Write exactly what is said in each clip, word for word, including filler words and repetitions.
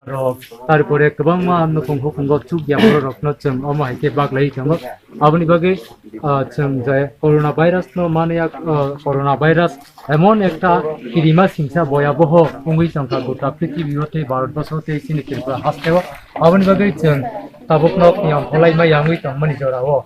rok, tarpore kwbangma nukhung hukhungo chukya borok rokno chwng omo hai khe baglai tongo. Aboni bagwi, ah, chwng je corona virus no mani ya, ah, corona virus emon ekta kirima singsa boyaboho wngwi tongkha gota prithibi o tei Bharat borso tei chini Tripura hasteo. Aboni bagwi chwng tabukno niyam kholai ma yangwi tongmani jorao.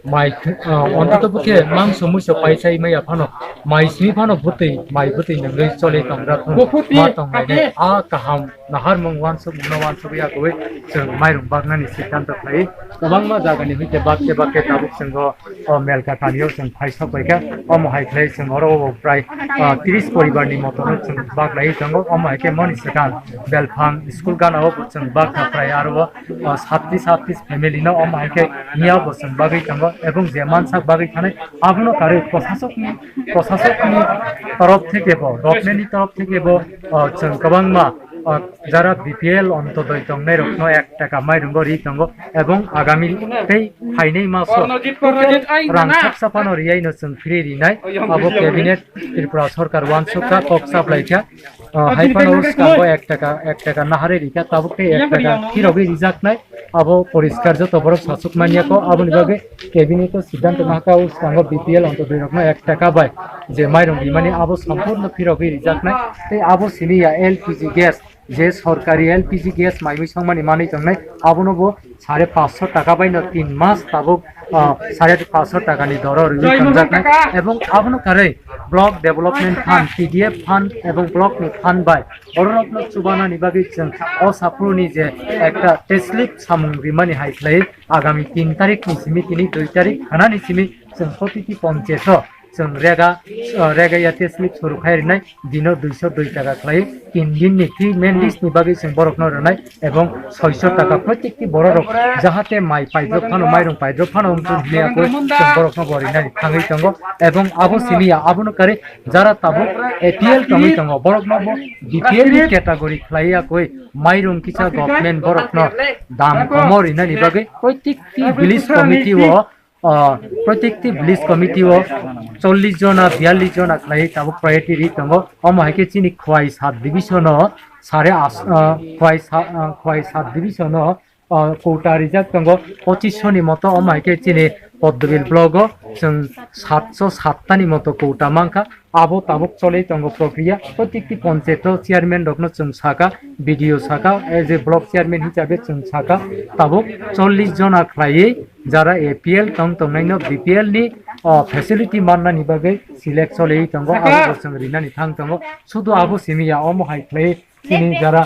Mai, ah, ontoto bokhe mangso muiso paisai maya phano, mai simi phano bwtwi, mai bwtwi nungwi choli tongra phano ma tongnai a kaham naharmung wansuk no wansuk ya koi chwng mairung baknani siddhanto khlai. Kwbangma jagani hwnkhe bakte bakte tabuk chwng o, o Melka thani o chwng phai sok bai kha. Omo hai khlai chwng oro o prai, ah, tris poribar ni moto no chwng bak lai tongo. Omo hai khe moni swkang Belphang school gana o chwng bak kha prai aro o, ah, satris atris family no omo hai khe niya bo chwng bagwi tongo ebong je mansak bagwi thanai abono karwi prosasok ni, prosasok ni torof theke bo, government ni torof theke bo, ah, chwng kwbangma, ah, jara B P L ontodoi tongnai rokno ek taka mairungo ri tongo ebong agami tei phainai maso rang saksa phano riyai no chwng phiri rinai abo cabinet Tripura sorkar wansukha kok saplaikha, ah, hai phano skango ek taka, ek taka nahare rikha tabuk tei ek taka phirogwi rijaknai abo poriskar joto borok sasuk manya ko aboni bagwi cabinet o siddhanto nahaka o skango B P L ontodoi rokno ek taka bai je mairung rimani abo sampurno phirogwi rijaknai tei abo simi ya L P G gas je sorkari L P G gas maimui songmani manwi tongnai, abono bo sare paanch sho taka bai no tin mas tabuk, ah, sare paanch sho taka ni doro rwi tonjaknai, ebong abono karwi block development fund, T D F fund ebong block ni fund bai bororokno chubanani bagwi chwng o saphuruni je ekta tei slip samung rimani hai khlai agami tin tarik ni simi tini dui tarik hanani simi chwng protiti ponchayat o chwng rega, ah, rega ya tei slip suru khai rinai. Dino duiso dui taka khlai tin din ni three main list ni bagwi chwng borok no rwnai ebong soiso taka protekti borok rok jahate mai paidrop phano mairung paidrop phano wngthun hwnwi akoi chwng borok no bo rinani thangwi tongo ebong abo simi ya abono kari jara tabuk A P L tongwi tongo borok no bo B P L ni category khlai akoi mairung kisa government borok no dam komo rinani bagwi protekti village committee o, ah, protekti village committee o chollish jona, biyallish jona khlai tabuk priority ri tongo. Omo hai khe chini Khwai sub division o sare as-, ah, Khwai sa-, ah, Khwai sub division o, ah, quota rijak tongo pochisho ni moto. Omo hai khe chini Poddobil block o chwng satso satta ni moto quota mankha. Abo tabuk cholwi tongo prokriya. Protekti ponchayat o chairman rokno chwng saka, B D O saka, as a block chairman hisabe chwng saka, tabuk chollish jona khlaiwi jara A P L tong tongnaino B P L ni, o, facility mannani bagwi select cholwi tongo, abo bo chwng rinani thang tongo. Sudu abo simi ya omo hai khlai chini jara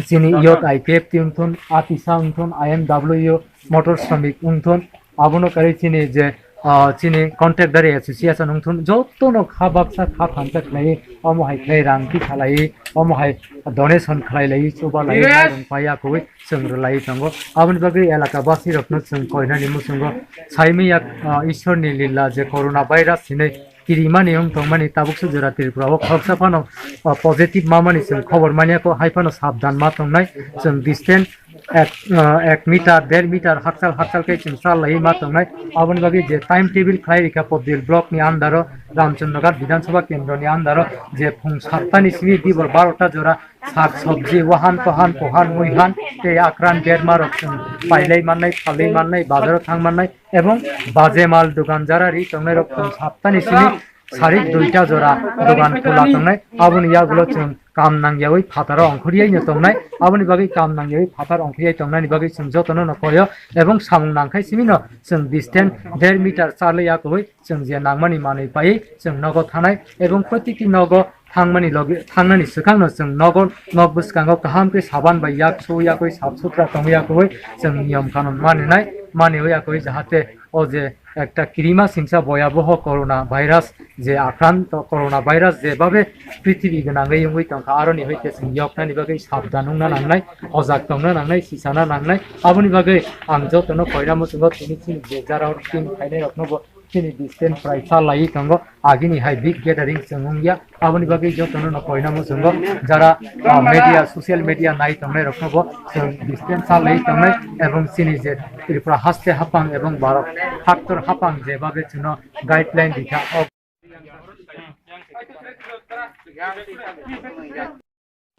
chini youth I P F T wngthun, Atisa wngthun, I M W, Motor Shramik wngthun, abono kari chini je, ah, chini contractor association wngthun, jotono kha baksa kha thansa khlai, omo hai khlai rang ti khalai, omo hai donation khlai lai, chuba lai, mairung paya koi chwng rwlai tongo. Aboni bagwi elaka basi rokno chwng koinani muchungo saimaya, ah, Ishwar ni lila je corona virus hinwi kirimani wng tongmani tabuk se jora Tripura o khoroksa phano, ah, positive mamani chwng khobor manya kho, hai phano sabdan ma tongnai chwng distance ek, ah, ek meter, der meter hakchal hakchal khe chwng chal lai ma tongnai. Aboni bagwi je time table khlai rikha Podbil block ni under o Ramchandroghat Bidhan Sabha Kendro ni under o je phung satta ni simi dibor barota jora sak sabji, wahan tohan, kohan muihan, tei akran berma rok chwng pailai mannai, phalwi mannai, bazaro thang mannai, ebong baje mal dogan jara ri tongnai rok chwng saptani simi sarik duita jora dogan khula tongnai. Aboni yagulo chwng kam nangyawi phataro ongkhoriyai no tongnai. Aboni bagwi kam nangyawi phatar ongkhoriyai tongnani bagwi chwng jotono no koyo ebong samung nangkhai simi no chwng distance der meter charli yakowi chwng je nangmani manwi pai chwng nogo thanai ebong protiti nogo thangmani logi, thangnani swkangno chwng nogo, nok bwskango kaham khe saban bai yak su yakwi sap sutra tong yakwi chwng niyom kanun maninai, maniwi yakwi jahate o je ekta kirima singsa boyaboho corona virus je akranto, corona virus je babe prithibi gwnangwi wngwi tongkha, aroni hai khe chwng yoknani bagwi sabdan wngna nangnai, hojak tongna nangnai, sisana nangnai. Aboni bagwi ang jotono koira muchungo tini chini je jara team khainai rokno bo chini distance prai sa lai tongo, agini hai big gathering chwng wngya. Aboni bagwi jotono no koina muchungo jara, ah, media, social media nai tongnai rokno bo chwng distance sa lai tongnai ebong chini je Tripura haste hapang ebong Bharat haktor hapang je babe chwngno guideline dikha. O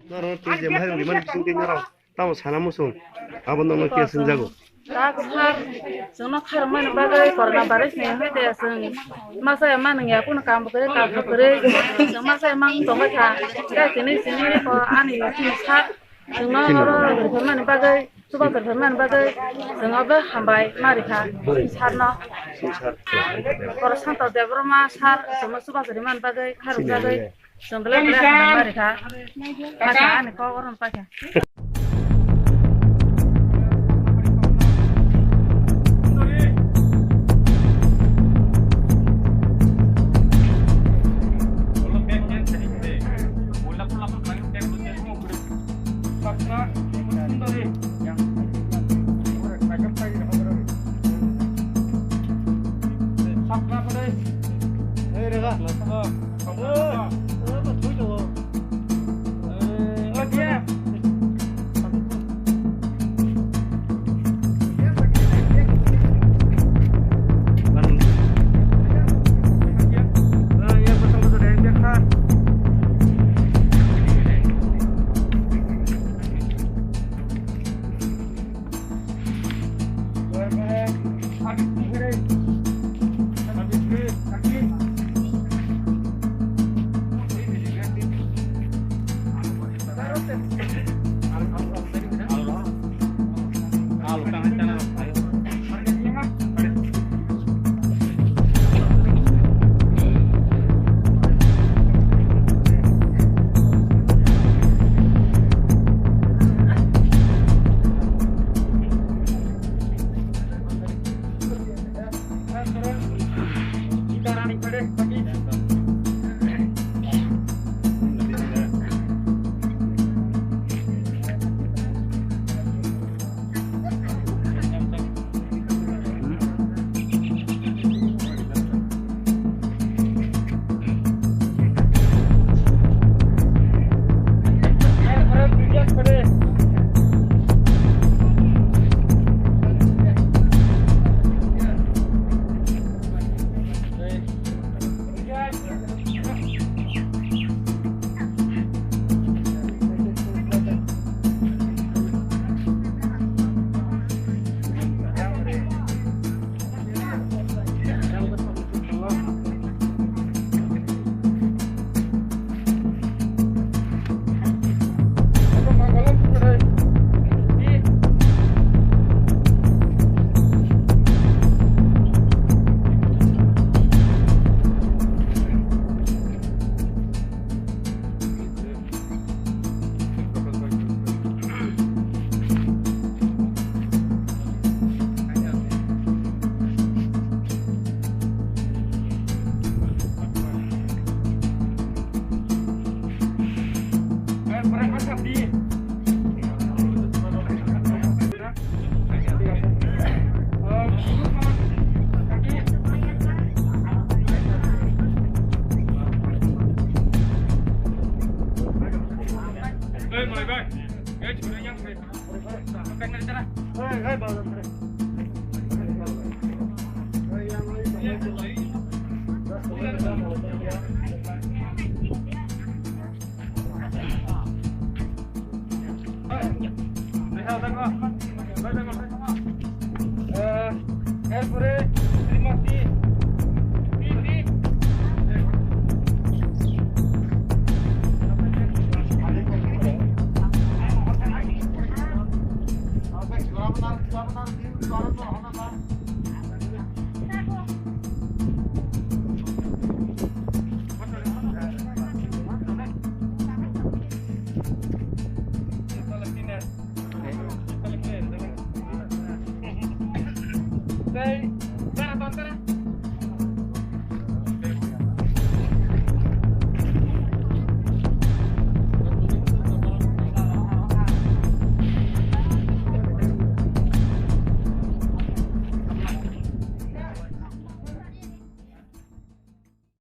Norok twi je mairung rimani bising twi norok tamo sana muchung, abo nono khe swngjago. Tak sar, chwngno kharmani bagwi corona virus ni hwnkhe chwng masa ya manung ya, kunu kam bo kwrwi, kaam bo kwrwi, chwng masa ya mang tongwi kha. Tei tini sini ko ani chini sar, chwngno oro rwphani bagwi, chubachu rwphani bagwi, chwng obo hambai ma rikha sarno. Oro Santo Debbarma sar, chwngno chubachu rwmani bagwi, kharwi bagwi. Chwng belai belai hambai ma rikha. Kaka ani kok oro paikha. Tei